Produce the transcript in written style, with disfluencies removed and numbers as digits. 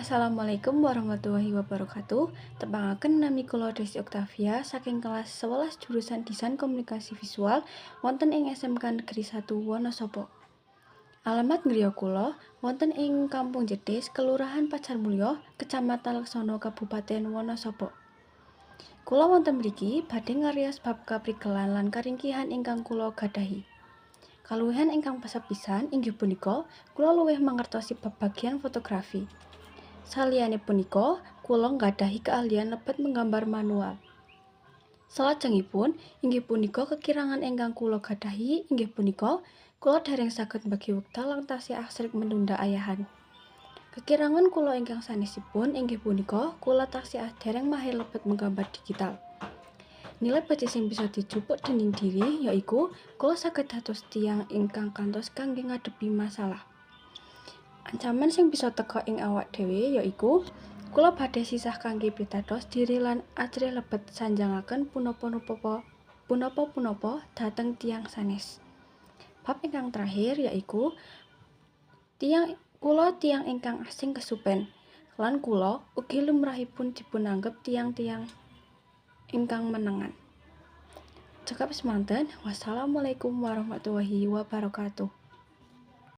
Assalamualaikum warahmatullahi wabarakatuh. Tepangaken, nami kula Desi Octavia saking kelas 11 jurusan Desain Komunikasi Visual wonten ing SMK Negeri 1 Wonosobo. Alamat griya kula wonten ing Kampung Jetis, Kelurahan Pacarmulya, Kecamatan Leksono, Kabupaten Wonosobo. Kula wonten mriki badhe ngariyos bab kaprigelan lan karingkihan ingkang kula gadahi. Kaluwihan ingkang sepisan inggih punika kula luwih mangertosi bab bagian fotografi. Saliyane punika, kula nggadahi keahlian lebet menggambar manual. Salajengipun inggih punika kekirangan ingkang kula gadahi inggih punika kula dereng saged mbagi wekdal lan tasih asring menunda ayahan. Kekirangan kula ingkang sanesipun inggih punika kula taksih dereng mahir lebet menggambar digital. Nilai becik sing bisa dijupuk dening diri yaiku kula saged dados tiyang ingkang kantos kangge ngadepi masalah. Ancaman sing bisa teka ing awak dhewe yaiku kula badhe sisah kangge pitados diri lan ajrih lebet sanjangaken punapa-punapa dhateng tiyang sanes. Bab ingkang terakhir yaiku tiyang kula tiyang ingkang asring kesupen lan kula ugi lumrahipun dipunanggep tiyang-tiyang ingkang menengan. Cekap semanten, wassalamualaikum warahmatullahi wabarakatuh.